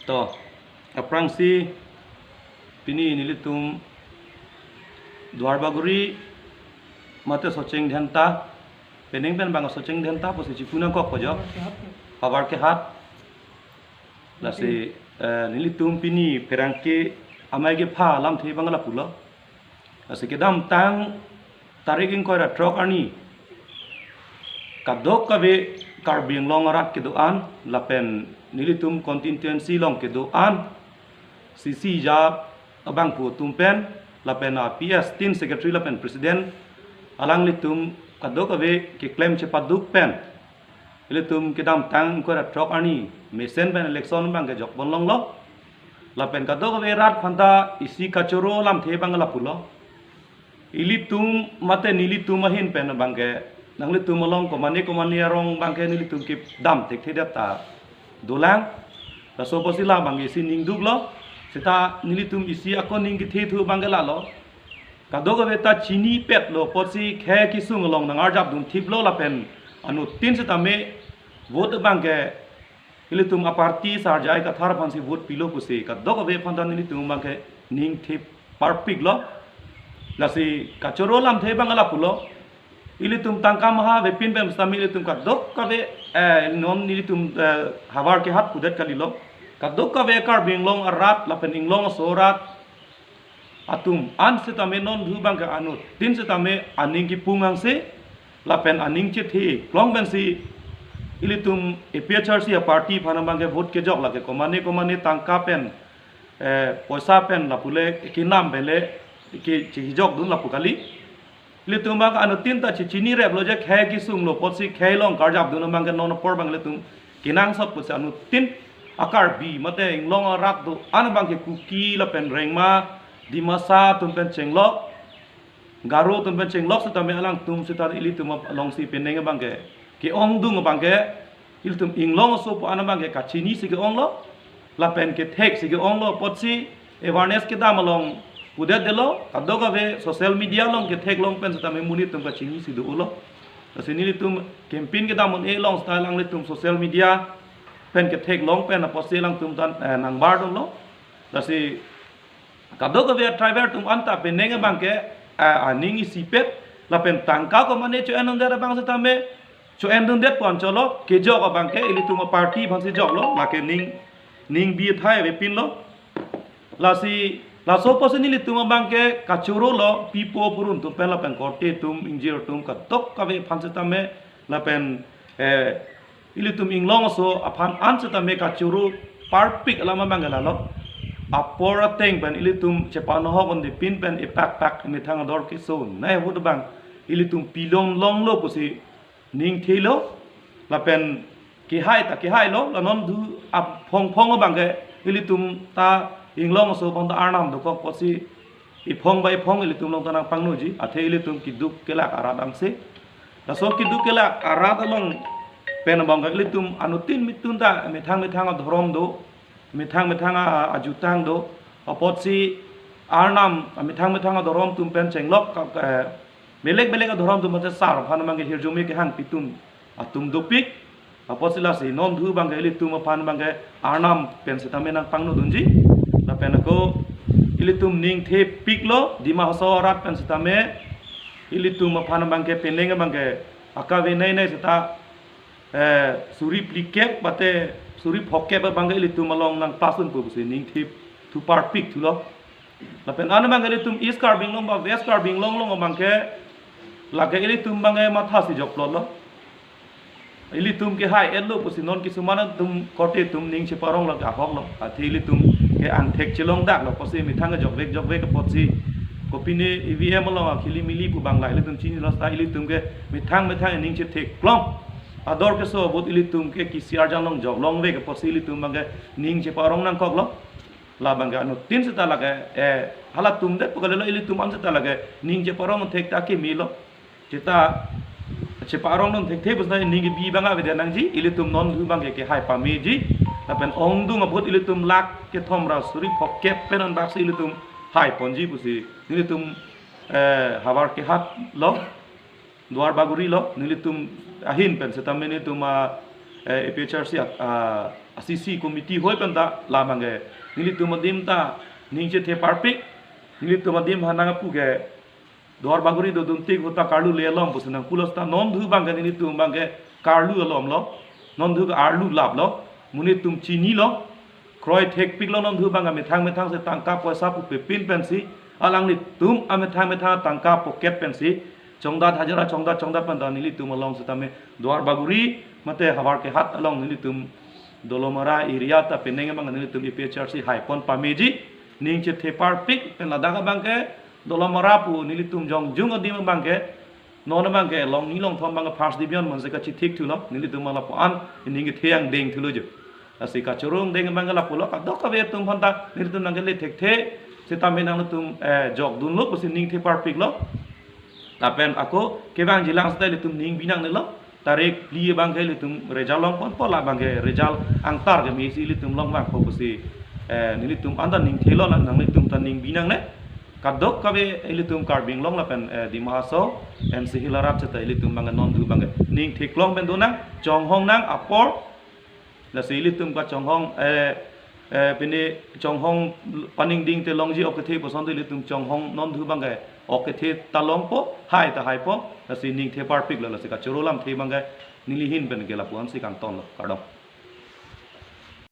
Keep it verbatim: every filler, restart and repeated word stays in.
To, aphrangsi pini nelitum Duarbagori mate Socheng Dhenta, penang pen bang Socheng Dhenta pusi chipu nangkok pajok. Havar Kehat. Lasi, eh, nelitum pini pherangke amei kepha lamthe bang lapulo. Lasi kedamtang tarik ingkoi ra throk arni kadokave Karbi Anglong arat kedo-an lapen nelitum constituency along kedo-an C C ja abangphu atum pen lapen a P S tin secretary lapen president alanglitum kadokave keklem chepaduk pen ilitum kedamtang ingkoi ra throk arni mesen pen election bang kejok pon longlo. Lapen kadokave rat aphanta isi kachoro lamthe bang lapulo. Ilitum mate nelitum ahin pen bang ke nanglitum along komane komane arong bang ke nelitum kedam thekthedet ta dolang. Laso apotsi la bang ke isi ning duklo. Seta nelitum isi ako ning kethe thu bang ke lalo. Kadokave ta chinipetlo apotsi khei kesung along nang-arjap dunthiplo lapen anuttin setame vote bang ke ilitum a party Sar J I Kathar aphansi vote pilo pusi kadokave aphanta nelitum bang ke ning thip parpiklo. Lasi kachoro lamthe bang lapulo. Ilitum tangka maha avepin pen setame ilitum kadokave, eh, non nelitum, eh, Havar Kehat pudet kalilo. Kadokave Karbi Anglong arat lapen Inglong aso arat atum an setame non thu bang ke anuttin setame aning kipung angse lapen aning chethe klong pensi ilitum A P H L C a party aphan bang ke vote kejok lake komane komane tangka pen, eh, poisa pen lapu le kenam pen le ke chehijok dun lapu kali. Ilitum bang anuttin ta chechinireplo je khei kesunglo apotsi khei along karjap dun bang ke non apor bang ilitum kenangsot pusi anuttin a Karbi mate Inglong arat do-an bang ke Kuki lapen Rengma, Dimasa atum pen chenglok, Garo atum pen chenglok setame alangtum seta ilitum alongsi penang bang ke ke-ongdung bang ke ilitum Inglong aso pu an bang ke kachinisi ke-onglo lapen ketheksi ke-onglo apotsi awareness kedam along pudetdetlo, kadokave social media along ketheklong pen setame monit atum kachinisi do-olo. Lasi nelitum campaign kedam un-e along seta alanglitum social media pen ketheklong pen apotsi alangtum tan, eh, nangbar dunlo. Lasi kadokave tribal atum anta penang bang ke, eh, aning isipet lapen tangka komane cho-en dunde bang setame cho-en dundet pon cholo, kejok abang ke ilitum a party aphansi joklo, lake ning, ning bi thai avepinlo. Lasi laso apotsi nelitum abang ke kachorolo, pipo purun atum pen lapen korte atum ingjir atum kadokave aphan setame lapen, eh, ilitum Inglong aso aphan an setame kachoro parpik alam abang ke lalo. Apor ateng pen ilitum chepanohok un-epin pen epakpak methang ador kesonei ahut bang ilitum pilong longlo pusi ning thelo lapen kehai ta kehailo, la non thu aphong phong abang ke ilitum ta Inglong aso aphanta arnam dokok apotsi iphong ba iphong ilitum along ta nangpangnoji, athe ilitum keduk kelak arat angse. Laso keduk kelak arat along pen abang ke ilitum anuttin mitun ta methang methang adhorom do, methang methang a, ajutang do, apotsi arnam methang methang adhorom atum pen chenglok ka, ka, belek belek adhorom atum pen sar aphan abang ke hirjume kehang pitun atum dopik. Apotsi lasi non thu abang ke ilitum aphan abang ke arnam pen setame nangpangno dunji. Lapen ako ilitum ning thepiklo, Dima Hasao arat pen setame ilitum aphan abang ke penang abang ke akavenei nei seta, eh, suri phlikep mate suri phokep abang ke ilitum along nangpasun pu pusi ning thip thu parpik thulo. Lapen an abang ke ilitum East Karbi Anglong ba West Karbi Anglong along abang ke lake ilitum abang ke mathasi jokplotlo. Ilitum kehai-etlo pusi non kisuman atum korte atum ning cheparong lake ahoklo. Athe ilitum ke angthek chelongdaklo apotsi methang jokvek jokvek apotsi kopine E V M along akhili mili pu abang la ilitum chinilo seta ilitum ke methang methang ning chetheklong. Ador keso ahut ilitum ke kisi arjan along joklongvek apotsi ilitum abang ke ning cheparong nangkoklo. La abang ke anuttin seta lake, eh, halatum det pu kalilo, ilitum an seta lake ning cheparong thek ta kemelo. Seta cheparong non thekthe pu seta ning kebi abang avedet nangji, ilitum non thu abang ke kehai pameji. Lapen ongdung ahut ilitum lakh kethom ra suri phokep pen anbaksi ilitum hai ponji pusi nelitum, eh, Havar Kehat lo, Duarbagori lo, nelitum ahin pen setame nelitum a, eh, A P H L C a, a, A C C committee hoi pen ta labang ke nelitum adim ta ning chethe parpik, nelitum adim hanang apu ke Duar Bagori dodun tik ahut ta karlu le alom pusi nangpulo seta non thu abang ke nelitum abang ke karlu alom lo, non thu ke arlu lap lo, monit atum chini lo, kroi thekpik lo non thu abang ke methang methang si tangka poisa pu pepin pensi, alanglitum amethang methang tangka pocket pensi, chongdat hajira chongdat chongdat pen ta nelitum along setame Duar Bagori mate havar kehat along nelitum Dolamara area ta penang abang nelitum A P H L C haipon pameji, ning chethe parpik pen ladak abang ke Dolamara pu nelitum jongjung adim abang ke non abang ke Longni Longthom abang ke first division manse kachithik thulo, nelitum abang lapu-an ning kethe angdeng thulo jo. Lasi kachoro angdeng abang ke lapulo, kadokave atum aphan ta nelitum nangkele thekthe setame nangtum eh, jokdunlo pusi ning the parpik lo. Lapen ako kevangjilang seta ilitum ning binangnelo. Tarik phli abang ke ilitum result longponpo, labang ke result angtar ke mesi ilitum longvangpo pusi eh, nelitum anta ning thelo, la nanglitum ta ning binangne. Kadokave ilitum Karbi Anglong lapen eh, Dima Hasao, N C Hills arat seta ilitum abang ke non thu abang ke ning theklong pen donang, chonghong nang apor. Lasi ilitum kachonghong eh, eh, pini chonghong paningding te longji ok kethe puson te ilitum chonghong non thu abang ke ok kethe ta longpo, hai ta haipo, lasi ning the parpik lo, lasi kachoro lamthe abang ke neli ahin pen ke lapu-an si kangton lo, kardom.